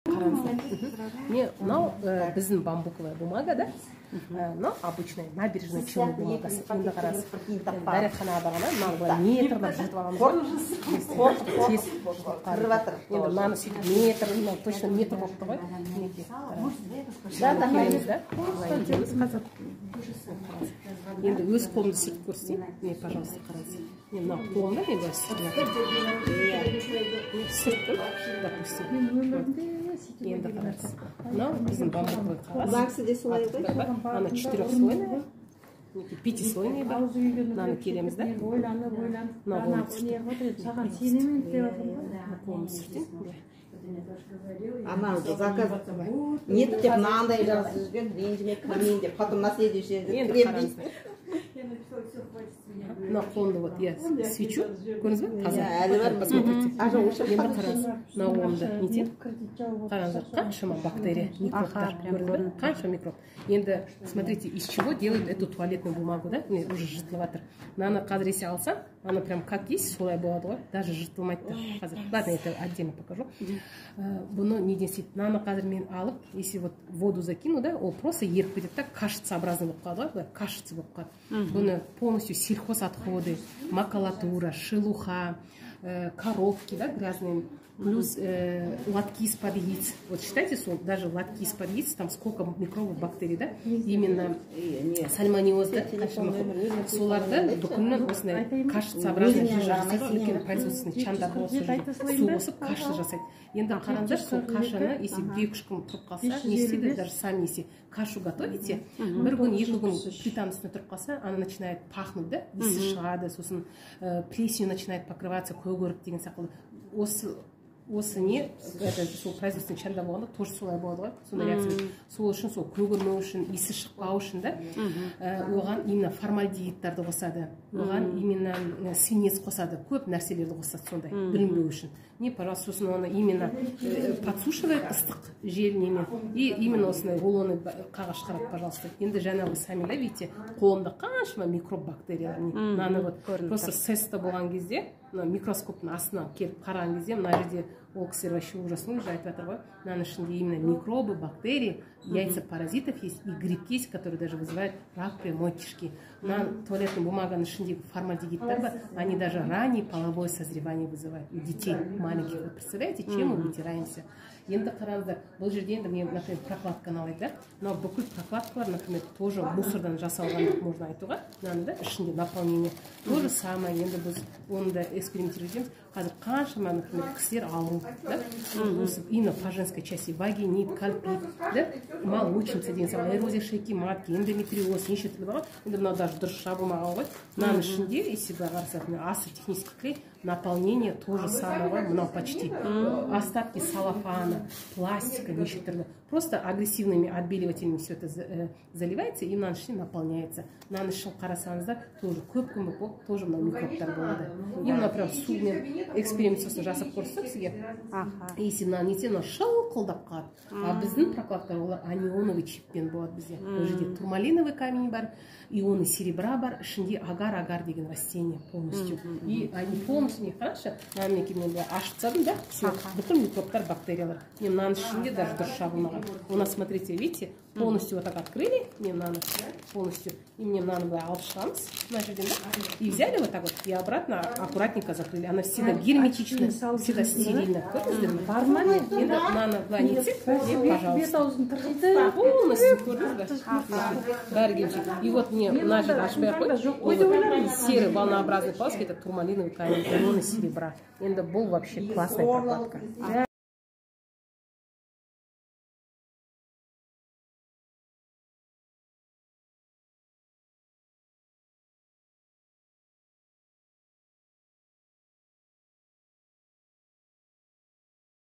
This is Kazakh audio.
Қараңыздар, міне, мынау біздің бамбуковая бумага да, мынау обычный Набережный Челны бумагасы. Енді қараңыз, дәретханаға барғанда мынаны былай метрлап жыртып аламыз ғой, тез. Кіріп жатыр. Енді мынаны сөйтіп метр, мынау точно метр болыпты ғой, мінекей. Қараңыз да, былай етеміз қазір. Енді өз қолымды сүртіп көрсетейін. Міне, пожалуйста, қараңыз, міне, мынау қолымда мен былай сүртіп жатырмын, сүрттім, допустим. Енді қараңыз, мынау біздің бамбуковый қағаз. Мына кісі де солай ғой. Ана четырехслойная, мінекей, пятислойный бар. Мынаны келеміз да, ойланып ойланып мына қолымды сүртемін. Саған сенемін деп жатырмын ғой. Қолымды сүртейін былай. Ана заказ нет деп мынандай жазып жүрген, ренжіме, кірмейін деп, потом на следующий день Енді кіремін дейді. қараңыздар, мына қолымды вот я свечу, көрдіңіз ба, таза. Иә, әлі бар. Посмотрите. А, жоқ, өшіріп. Енді қараңыз, мына қолымды нетемін, қараңыздар, қаншама бактерия, микробтар, көрдіңіз ба, қанша микроб. Енді смотрите, из чего делают эту туалетную бумагу да. Міне, уже жыртылып жатыр. Мынаны қазір если алсам, ана прям как есть солай болады ғой, даже жыртылмайды да қазір. Ладно, это отдельно покажу. Бұны неден істейді? Мынаны қазір мен алып, если вот воду закину да, ол просто еріп кетеді да, кашицаобразный болып қалады ғой, былай кашица болып қалады. Бұны полностью сельхозотходы, макулатура, шелуха, коробки да, грязные, плюс лотки из-под яиц. Вот считайте, сол даже лотки из-под яиц, там сколько микробов, бактерий да, именно сальмонеллез да, қаншама көп. Соларды бүкілін осындай кашицаобразный жижа жасайды ғой, үлкен производственный чандар болады, сол жерде су қосып, каша жасайды. Енді қараңыздар, сол кашаны если 2-3 күн тұрып қалса, не істейді? Даже сами если кашу готовите, бір күн, 2 күн плитаның үстінде тұрып қалса, она начинает пахнуть да, иісі шығады, сосын плесенью начинает покрываться, көгеріп деген сияқты. Осы не, это сол производственный чанда болғанда тоже солай болады ғой, сондай реакция береді. Сол үшін, сол көгермеу үшін, иісі шықпау үшін да, оған именно формальдегидтарды қосады, оған именно свинец қосады, көп нәрселерді қосады сондай білінбеу үшін. Не, пожалуйста, сосын оны именно подсушивает ыстық жел немен, и именно осындай рулонный қағаз шығарады. Пожалуйста, енді жаңа вы сами да видите, қолымда қаншама микроб, бактериялар. Мынаны вот просто СЭС-та болған кезде, мына микроскоптың астына келіп қараған кезде, мына жерде ол кісілер вообще ужаснули же, айтып жатыр ғой, мынаның ішінде именно микробы, бактерии, яйца паразитов есть и грибки есть, которые даже вызывают рак прямой кишки. Мына туалетный бумаганың ішіндегі формальдегидтар бар, они даже раннее половое созревание вызывают у детей маленьких. Вы представляете, чем мы вытираемся? Енді қараңыздар, бұл жерде енді мен, например, прокладканы алайық да. Мынау бүкіл прокладкалар, например, тоже мусордан жасалған деп можно айтуға. Мынаны да ішінде наполнение то же самое. Енді біз оны да экспериментировать етеміз қазір. Қаншама, например, кісілер ауру да, осы именно по женской части: вагинит, кольпит да, молочница деген сияқты, эрозия шейки матки, эндометриоз, неше түрлі бар ғой. Енді мынау даже дұрыс жабылмаған ғой. Мынаның ішінде, если былай қарасақ, мына асы технический клей, наполнение то же самое ғой. Мынау почти остатки целлофана, пластика, неше түрлі. Просто агрессивными отбеливателями все это заливается и мынаның ішіне наполняется. Мынаның ішін қарасаңыздар, тоже көп күн болып, тоже мынау микробтар болады. И мына прям сумен эксперимент сосын жасап көрсетсем сізге. Если мынаны нетсе, мынау шылқылдап қалады. А біздің прокладкалар, олар анионовый чиппен болады. Бізде ол жерде турмалиновый камень бар, ионы серебра бар, ішінде агар агар деген растение полностью, и они полностью, не, қараңызшы, мына, мінекей, мен былай ашып тастадым да, все, бүкіл микробтар, бактериялар. Міне, мынаның ішінде даже дұрыс жабылмаған. У нас, смотрите, видите, полностью вот так открыли, міне, мынаны полностью, и міне, мынаны былай алып шығамыз мына жерден да, и взяли вот так вот и обратно аккуратненько закрыли. Она всегда герметично, всегда стерильно, көрдіңіздер ме? Бар ма, не? Енді мынаны былай нетсек, Бет пожалуйста, аузын тырқитып. Полностью, көрдіңіз ба, бәрі келіншек. И вот мне мына жерді ашпай ақ қой. Жоқ қой деп ойладым. Серый волнообразный полоски — это турмалиновый камень, ионы серебра. Енді бұл вообще классная прокладка.